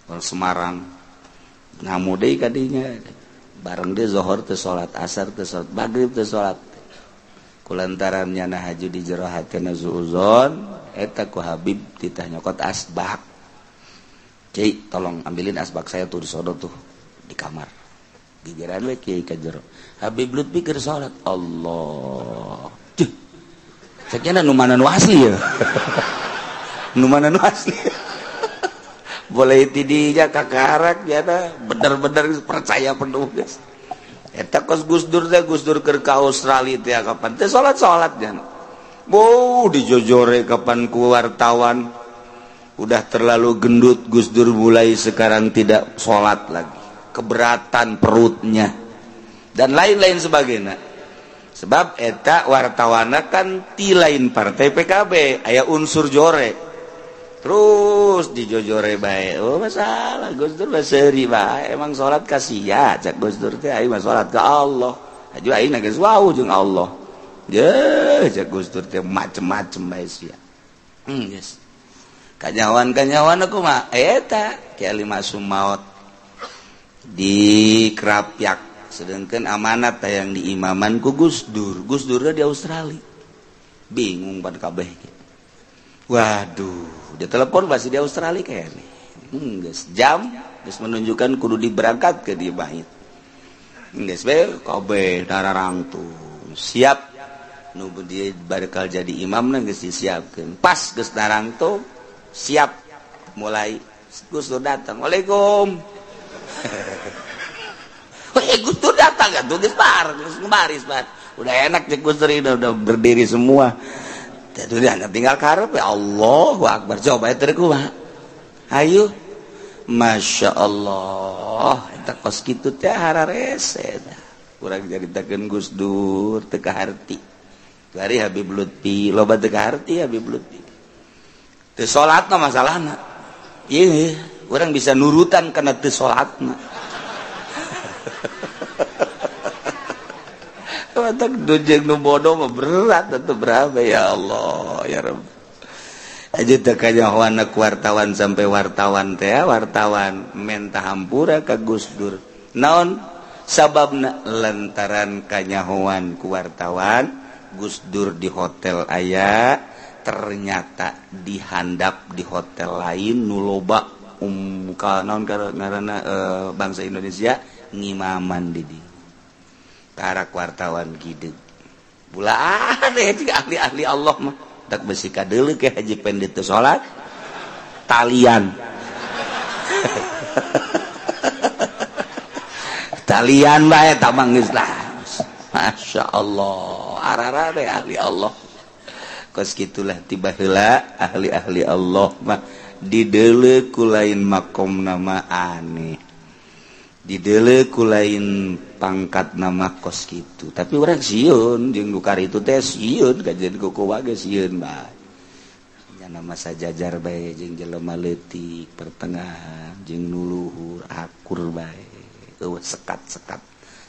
Orang Semarang. Ngamu deui ka dinya. Bareng dia zuhur teu salat, asar teu salat, magrib teu salat. Kulantaran nyana haju di jero hatena zuuzon eta ku Habib titah nyokot asbak. Kiai tolong ambilin asbak saya tuh di sono tuh di kamar. Gigiran we kiai ka jero. Habib Lutfi keur salat. Allah. Ceuh. Ceknya nu mana nu asli ya. Nu mana nu asli. Boleh tidinya kakarak nyana bener-bener percaya penuh geus. Eta kos Gus Dur teh Gus Dur keur ka Australia teh kapan teh salat-salat nya. Boh dijojore kapan ku wartawan udah terlalu gendut Gus Dur mulai sekarang tidak salat lagi. Keberatan perutnya dan lain-lain sebagainya. Sebab eta wartawana kan ti lain partai PKB aya unsur jore. Terus dijojore bae. Oh masalah Gus Dur mah seuri bae. Emang salat ka sia cak Gus Dur teh aing mah salat ka Allah. Aju aing geus wau jeung Allah. Ye cak Gus Dur teh macem-macem bae sia. Geus. Kanyawan-kanyawan aku mah eta Ki Ali Masum maot di Krapyak. Sedangkan amanat yang diimaman ku Gus Dur. Gus Dur di Australia. Bingung pada kabeh. Waduh, dia telepon masih di Australia kayaknya. Geus jam geus menunjukkan kudu diberangkat ke dia bait. Geus bae kabeh dararangtung. Siap nu dia bakal jadi imamna geus disiapkeun. Pas geus darangtung siap mulai Gus Dur datang. Waalaikum. Gus Dur datang kan tuh geus bar, geus baris bar. Udah enak cek Gus Dur udah berdiri semua. Udah tinggal karep ya Allahu Akbar. Coba teu kumaha. Ayo. Masya Allah, eta kos kitu teh hararese. Urang caritakeun Gus Dur teu kaharti. Bari Habib Lutfi, loba teu kaharti Habib Lutfi. Teu salatna masalahna. Ieu urang bisa nurutan kana teu salatna. Matak dujeng nu bodoh mah berat atuh berapa ya Allah ya Rabb. Aja teu kanyahoana ku wartawan sampai wartawan teh wartawan menta hampura ka Gus Dur. Naon sababna lantaran kanyahoan ku wartawan Gus Dur di hotel aya ternyata dihandap di hotel lain nu loba ka naon ngaranna bangsa Indonesia ngimaman di dieu. Karak wartawan gideg. Bulaan deh ahli-ahli Allah mah. Tak besi kadeuleu ke haji pendek teu salat talian. Talian bae tah mah geus lah. Masya Allah, arara deh ahli Allah. Kos kitulah tiba heula ahli-ahli Allah mah dideuleu ku lain makom nama aneh. Dideuleu ku lain pangkat nama kos kitu. Tapi urang sieun jeung nu karitu teh sieun kajian kuku wae sieun bae. Nya nama sajajar bae jeung jelema leutik pertengahan jeung nu luhur akur bae. Eueuh sekat-sekat.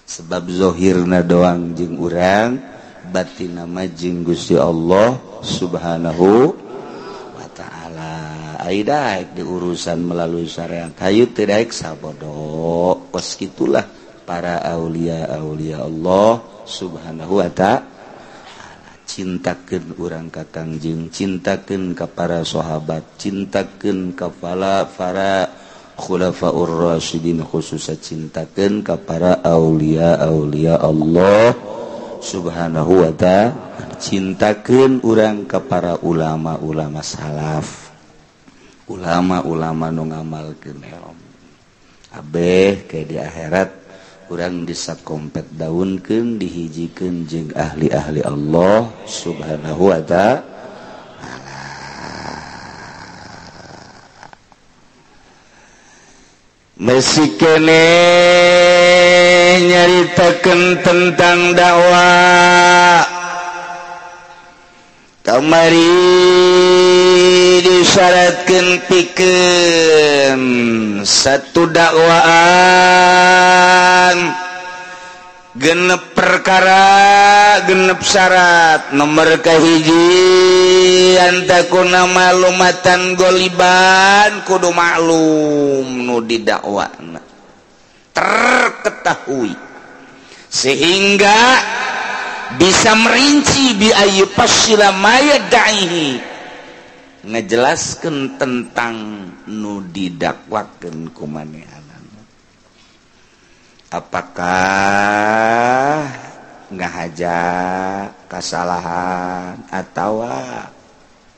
Sebab zahirna doang jeung urang, batin nama jeung Gusti Allah Subhanahu wa taala. Ai daek diurusan melalui syariat. Hayu teu daek sabodo. Kos kitulah para aulia-aulia Allah Subhanahu wa ta'ala. Cintakeun urang ka Kangjeng, cintakeun ka para sahabat, cintakeun ka para khulafaur rasyidin, khususnya cintakeun ka para aulia-aulia Allah Subhanahu wa ta'ala. Cintakeun urang ka para ulama-ulama salaf, ulama-ulama nu ngamalkeun ilmu. Abeh ke di akhirat urang disakompet daunkeun dihijikeun jeung ahli-ahli Allah Subhanahu wa ta'ala. Masih kene nyaritakeun tentang dakwah. Kamari disyaratkeun pikeun satu dakwaan genep perkara genep syarat. Nomor kahiji antakuna malumatan goliban kudu maklum nu didakwana terketahui sehingga bisa merinci bi ayu pasila mayadaihi ngejelaskeun tentang nu didakwakeun ku manehanana. Apakah ngahaja kesalahan atawa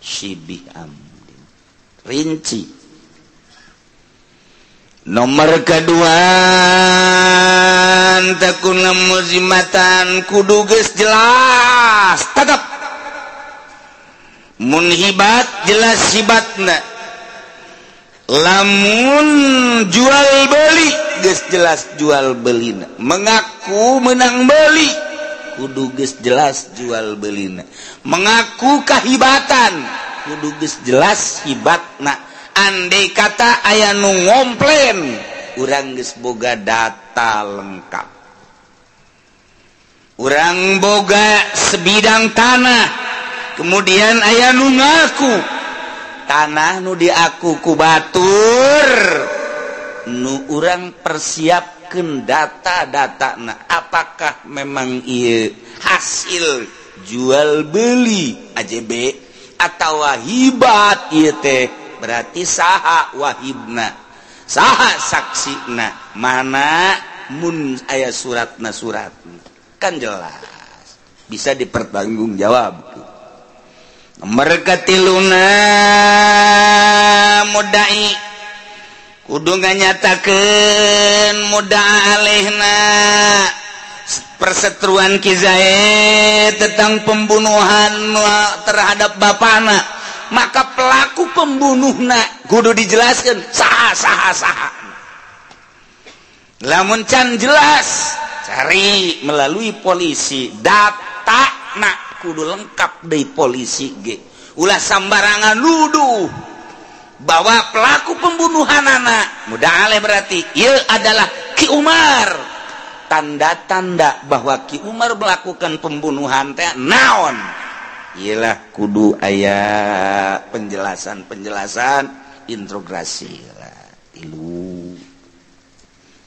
sibih amdin, rinci. Nomor kedua takuna muzimatan kudu geus jelas tetep mun hibat jelas hibatna, lamun jual beli geus jelas jual belina, mengaku menang beli kudu geus jelas jual belina, mengaku kahibatan kudu geus jelas hibatna. Andai kata aya nu ngomplen urang geus boga data lengkap, urang boga sebidang tanah, kemudian aya nu ngaku tanah nu diaku ku batur, nu urang persiapkeun Ayakeun data-data na apakah memang ieu hasil jual beli AJB atau wahibat ieu teh, berarti saha wahibna, saha saksina, mana mun aya suratna, suratna kan jelas bisa dipertanggungjawab. Nomor katiluna, mudai kudu nganyatakeun muda alaihna perseteruan Ki Zaid tentang pembunuhan terhadap bapana, maka pelaku pembunuhna kudu dijelaskan saha saha saha. Lamun can jelas, cari melalui polisi data nak kudu lengkap dari polisi ge, ulah sambarangan nuduh bahwa pelaku pembunuhan anak muda aleh berarti ia adalah Ki Umar. Tanda-tanda bahwa Ki Umar melakukan pembunuhan teh naon? Iyalah kudu aya penjelasan-penjelasan interogasi lah. Tilu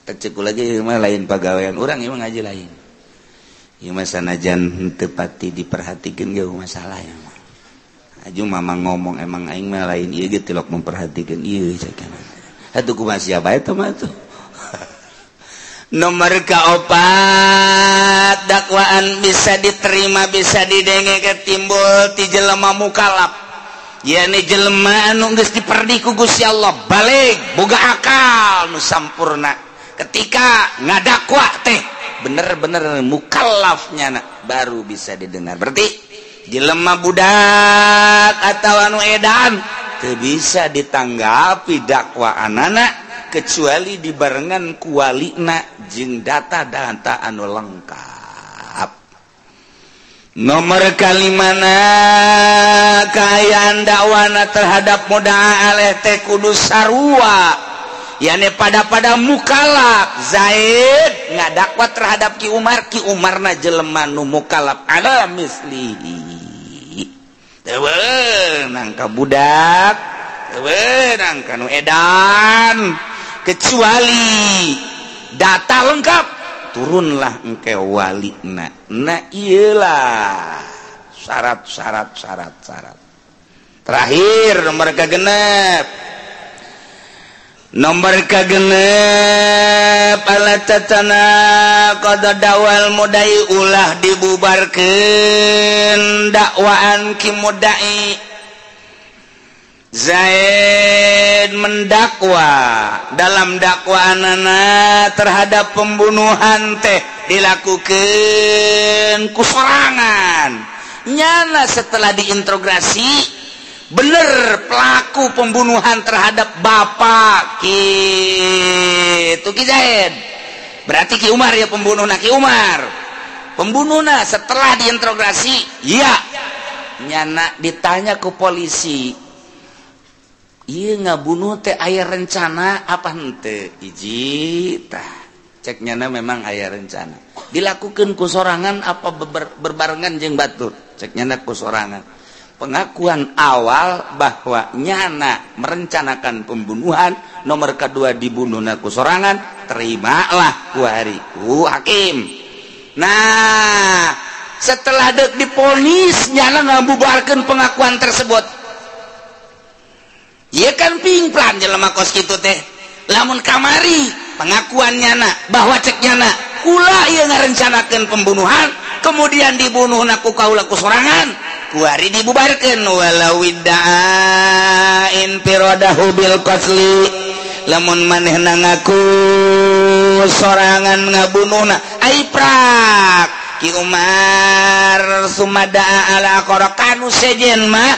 keceku lagi mah lain pagawean urang, emang ngaji lain. Ieu mah sanajan teu pati diperhatikeun ge masalah ya mah. Aju mama ngomong emang aing mah lain ieu ge tilok memperhatikan ieu cek. Atuh kumaha siapa eta mah tuh. Nomor kaopat, dakwaan bisa diterima, bisa didenge ketimbul ti jelema mukalaf, yakni jelema anu geus diperdi ku Gusti Allah, balik, boga akal nu sampurna, ketika ngadakwa teh bener-bener mukallafnya na, baru bisa didengar. Berarti jelema budak atau anu edan teu bisa ditanggapi dakwaan anak kecuali dibarengan kualina jeung data-data anu lengkap. Nomor kalimana, kaayaan dakwana terhadap mudaa alaih teh kudu sarua, yakni pada-pada mukalaf. Zaid ngadakwa terhadap Ki Umar, Ki Umarna jelema nu mukalaf ala mislihi, teu meunang ka budak, teu meunang ka nu edan, kecuali data lengkap turunlah engke walina. Nah, iyalah syarat syarat syarat syarat. Terakhir nomor kagenep, nomor kagenep, ala tatana qada dawal mudai, ulah dibubarkeun dakwaan ki mudai. Zaid mendakwa, dalam dakwaanana terhadap pembunuhan teh dilakukan ku sorangan nyana, setelah diinterogasi bener pelaku pembunuhan terhadap bapak gitu Ki Zaid, berarti Ki Umar ya pembunuh. Ki Umar pembunuhna. Setelah diinterogasi ya nyana ditanya ke polisi, iya ngabunuh teh aya rencana apa henteu? Hiji tah cek nyana memang aya rencana. Dilakukan ku sorangan apa berbarengan jeung batur? Cek nyana ku sorangan. Pengakuan awal bahwa nyana merencanakan pembunuhan, nomor kedua dibunuh ku sorangan, terimalah ku hari ku hakim. Nah, setelah dek diponis nyana ngabubarkeun pengakuan tersebut. Iya kan pingplan jelema kos kitu teh. Lamun kamari pengakuan nyana bahwa cek nyana kula ieu ngarencanakeun pembunuhan, kemudian dibunuh ku kaula ku sorangan, kuari dibubarkeun. Walau infiradahu bil qatli, lamun manehna ngaku sorangan ngabunuhna ai prak Ki Umar sumadaa ala aqra kanu sejen mah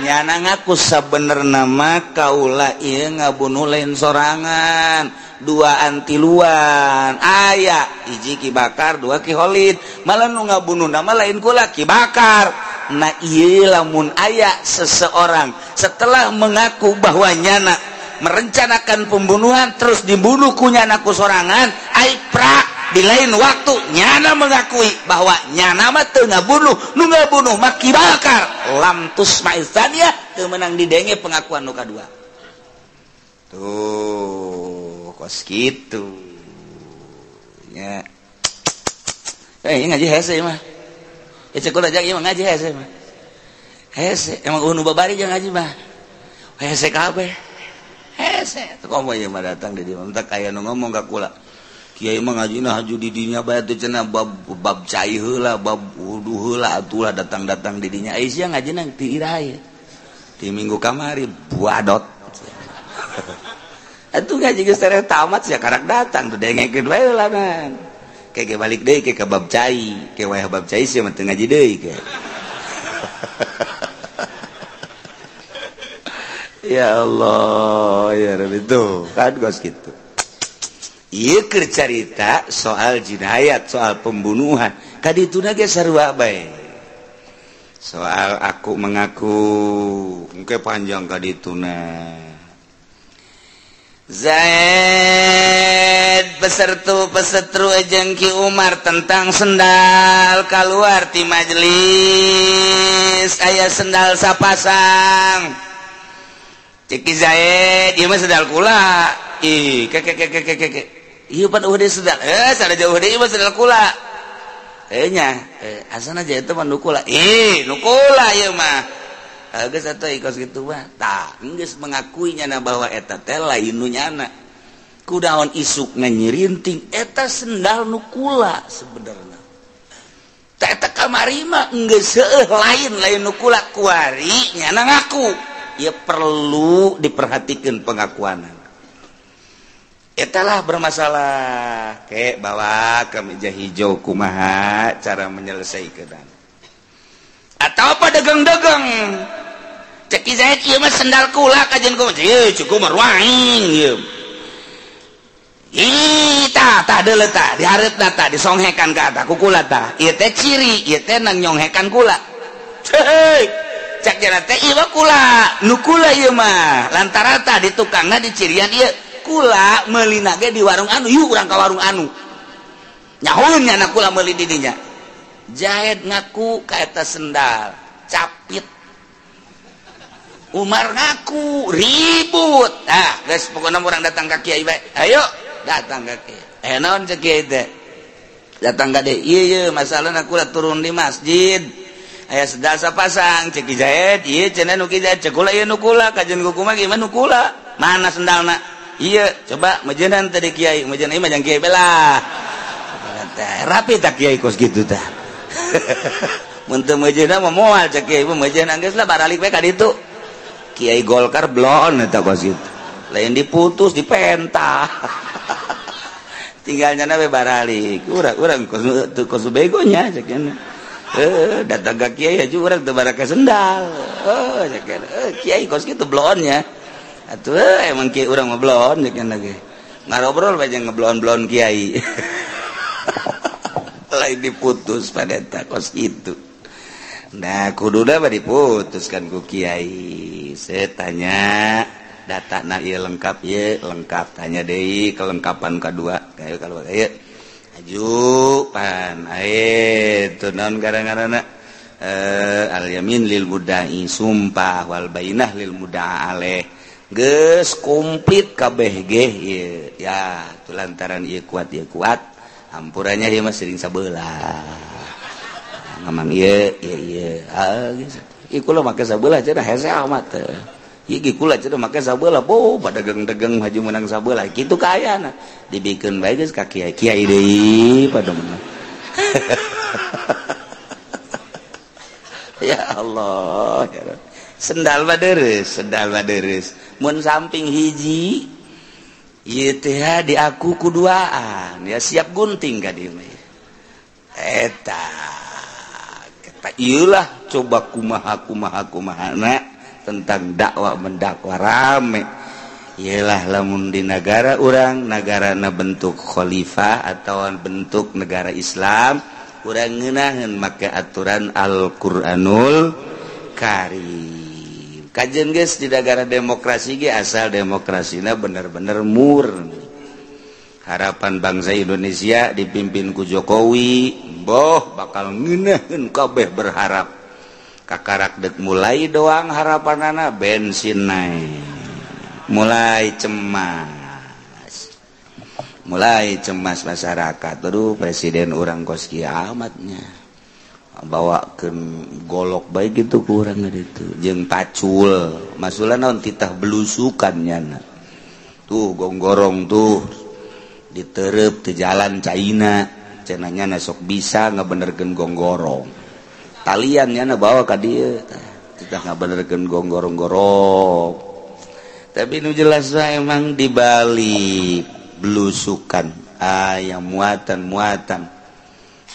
nyana ngaku sabenerna mah kaula ieu ngabunuh lain sorangan, dua antiluan aya, hiji Ki Bakar, dua Ki Holid, malah nu ngabunuh nama lain kula, Ki Bakar. Nah, ieu lamun aya seseorang setelah mengaku bahwa nyana merencanakan pembunuhan terus dibunuh ku nyana ku sorangan, ai prak di lain waktu nyana mengakui bahwa nyana mah teu ngabunuh, nu ngabunuh mah Ki Bakar, lam tusma'is tsaniyah, teu meunang didenge pengakuan nu kadua. Tuh kos kitu. Nya. Ngaji hese mah. Ya cek kula ieu mah ngaji hese mah. Hese emang nu babari jeung ngaji mah. Hese kabeh. Hese teu komo ieu mah datang di dieu entak aya nu ngomong ka kula. Kiai mah ngajina haju di dinya bae teh cenah bab cai heula, bab wudu heula atulah datang-datang di dinya. Ai sia ngajina ti iraha ieu. Di minggu kamari buadot. Atuh ngaji geus tereh tamat sia karak datang tuh dengekeun bae heula man. Ke balik deui ke bab cai, ke wayah bab cai sia mah teu ngaji deui ke. Ya Allah, ya Rabbi tuh kan gos kitu. Ieu keur carita soal jinayat, soal pembunuhan. Kadituna ge sarua bae. Soal aku mengaku engke panjang kadituna. Zaid pesertu pesetru jeung Ki Umar tentang sendal keluar ti majelis aya sendal sapasang. Cek Ki Zaid ieu mah sendal kula. Ih, ke ke ke ke ke ke. Ieu pan eueuh deui sendal. Sada jauh deui mah sendal kula. Nya, asana aja eta mah nu kula. Ih, nu kula ieu mah. Geus atuh kos kitu mah. Tah, geus mengakui nyana bahwa eta teh lain nu nyana. Kudaon isuk nyirinting eta sendal nu kula sebenarna. Tah eta kamari mah geus seueuh lain nu kula kuari nyana ngaku. Ya perlu diperhatikan pengakuanan. Etalah bermasalah. Kek bawa ke meja hijau kumaha cara menyelesaikan. Atau apa dagang-dagang. Cek Zaid ieu mah sendal kula kajian kumaha. Ieu cukup meruang ieu. Ih tah tah deuleu tah dihareup tah disonghekan ka tah ku kula tah. Ieu teh ciri, ieu teh nang nyonghekan kula. Heuy. Cek jana teh ieu mah kula, nu kula ieu mah. Lantaran tah di tukangna dicirian ieu kula meulina ge di warung anu, yuk urang ka warung anu. Nyahoeun nya kula meuli di dinya. Zaid ngaku ka eta sendal, capit. Umar ngaku, ribut. Ah, geus pokona urang datang ka kiai bae. Ayo, datang ka kiai. Naon cek kiai teh? Datang ka deui. Ieu ieu masalahna kula turun di masjid. Aya sendal sapasang cek Zaid, ieu cenah nu ki Zaid, cek kula ieu nu kula, kajian ku kumaha gimana nu kula? Mana sendalna? Iya, coba mejenan tadi kiai, mejenan ieu mah jang kiai belah. Rapi tak kiai kos kitu tah. Mun teu mejenan mah moal cek kiai mah mejenan geus lah baralik we ka ditu. Kiai Golkar blon eta kos kitu. Lain diputus dipentah. Tinggal nyana we baralik. Urang kos teu kos begonya cek nya. Datang ka kiai aja urang teu baraka sendal. Cek nya. Kiai kos kitu blonnya. Atuh emang kiai urang mah blon cek nya ge. Ngarobrol bae jeung ngeblon-blon kiai. Lain diputus pada eta kos kitu. Nah, kuduna mah diputuskan ku kiai. Saya tanya datana ieu lengkap ieu lengkap, tanya deui kelengkapan kadua. Kayak kalau ieu aju pan ae teu naon gara-garana al yamin lil mudai sumpah wal bainah lil mudaa alaih. Geus komplit kabeh ge ieu. Ya, tu lantaran ieu kuat hampurannya ieu mah sering sabelah. Ngamang ieu ieu ieu. Ah geus. Ieu kula make sabelah cenah hese amat teh. Ieu ge kula cenah make sabelah, boh badagang-dagang haji menang sabelah. Kitu kaayana. Dibikeun bae geus ka kiai. Kiai deui pada menang. Ya Allah, ya Rabb. Sendal mah deres, sendal mah deres. Mun samping hiji ieu teh diaku kuduaan, ya siap gunting ka dieu mah. Eta kita ieu lah coba kumaha kumaha kumahana tentang dakwah mendakwa rame. Iyalah lamun di negara urang, nagarana bentuk khalifah atau bentuk negara Islam, urang ngeunaheun make aturan Al-Qur'anul Karim. Kajian geus di negara demokrasi ge asal demokrasina bener-bener murni. Harapan bangsa Indonesia dipimpin ku Jokowi, boh bakal ngeunaheun kabeh berharap. Kakarak dek mulai doang harapanana bensin naik. Mulai cemas. Mulai cemas masyarakat. Aduh, presiden urang kos kiamatnya. Bawakeun golok bae gitu ku urang itu. Jeung pacul. Maksudna naon titah belusukan nyana. Tuh gonggorong tuh diterep di jalan caina. Cenah nyana sok bisa ngabenerkeun gonggorong. Talian nyana bawa ka dieu. Titah ngabenerkeun gonggorong-gorong. Tapi nu jelas emang dibalik belusukan ayam muatan-muatan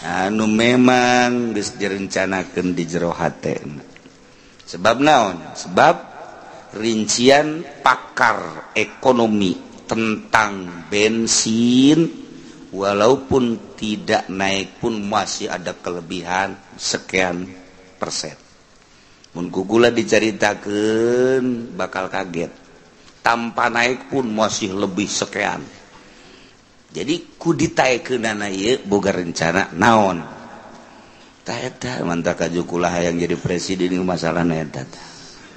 anu memang geus direncanakeun di jero hatena. Sebab naon? Sebab rincian pakar ekonomi tentang bensin walaupun tidak naik pun masih ada kelebihan sekian persen. Mun ku kula dicaritakeun bakal kaget. Tanpa naik pun masih lebih sekian. Jadi ku ditaekeunana ieu boga rencana naon. Tah eta mantap kaju kula hayang jadi presiden ieu masalahna eta.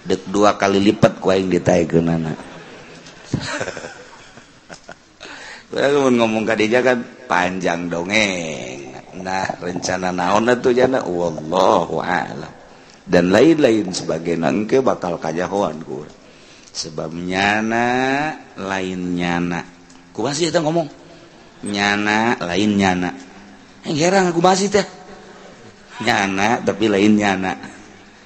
Dek 2 kali lipat ku aing ditaekeunana. Urang mun ngomong ka dinya kan panjang dongeng. Nah, rencana naon atuh jana wallahu a'lam. Dan lain-lain sebagainya engke bakal kajahoan ku urang. Sebab nyana lain nyana. Ku masih eta ngomong. Nyana lain nyana. Heran aku masih teh. Nyana tapi lain nyana.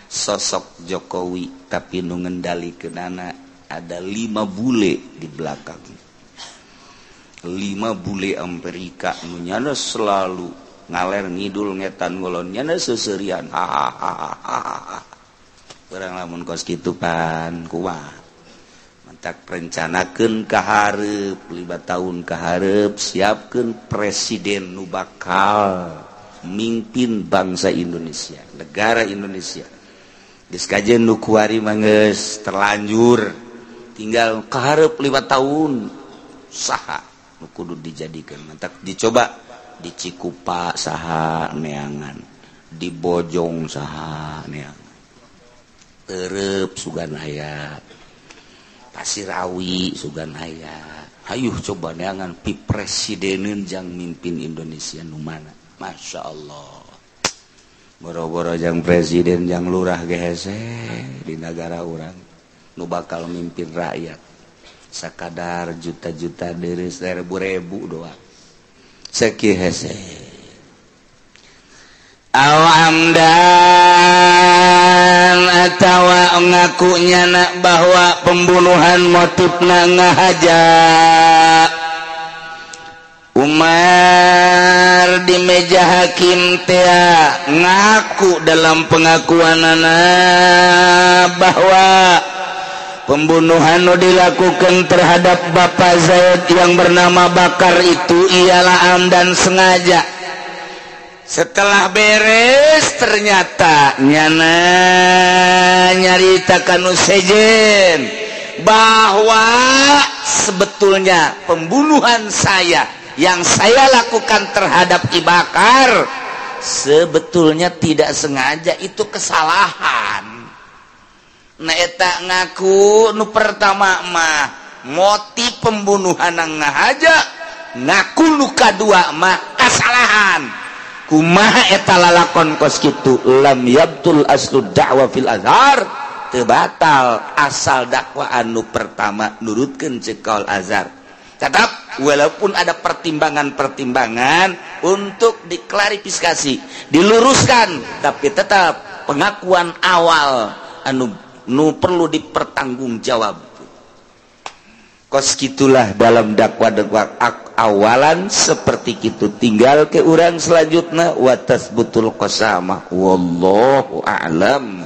Sosok Jokowi tapi nu ngendalikeunana ada 5 bule di belakang. 5 bule Amerika nu nyana selalu ngaler ngidul ngetan ngulon nyana seuseurian. Ha. Urang lamun kos kitu pan kumaha? Tak rencanakeun ka hareup 5 tahun ka hareup siapkeun presiden nu bakal mimpin bangsa Indonesia, negara Indonesia. Geus kajen nu kuari mah geus terlanjur tinggal ka hareup 5 tahun saha nu kudu dijadikeun. Mantak dicoba di Cikupa saha neangan, di Bojong saha neangan. Terep sugan aya. Pasirawi sugan aya. Hayuh coba neangan pi presideneun jang mimpin Indonesia nu mana. Masya Allah. Boro-boro jang presiden jang lurah ge hese di nagara urang nu bakal mimpin rakyat. Sakadar juta-juta deres ribu-ribu doang. Sakieu hese. Aw amdan atawa ngakunya nak bahwa pembunuhan motifna ngahaja Umar di meja hakim tea ngaku dalam pengakuanana bahwa pembunuhan nu dilakukan terhadap Bapak Zaid yang bernama Bakar itu ialah amdan sengaja. Setelah beres ternyata nyana nyarita kanu sejen bahwa sebetulnya pembunuhan saya yang saya lakukan terhadap Ki Bakar sebetulnya tidak sengaja, itu kesalahan. Nah eta ngaku nu pertama mah motif pembunuhan ngahaja, ngaku nu kadua mah kesalahan. Kumaha eta lalakon kos kitu lam yabtul aslu da'wa fil azhar, teu batal asal dakwaan nu pertama nurutkeun ceuk kaul azhar. Tetap walaupun ada pertimbangan-pertimbangan untuk diklarifikasi, diluruskan, tapi tetap pengakuan awal anu nu perlu dipertanggungjawab. Kos gitulah dalam dakwa-dakwa awalan seperti gitu, tinggal ke urang selanjutnya wa tasbutul qasamah wallahu a'lam.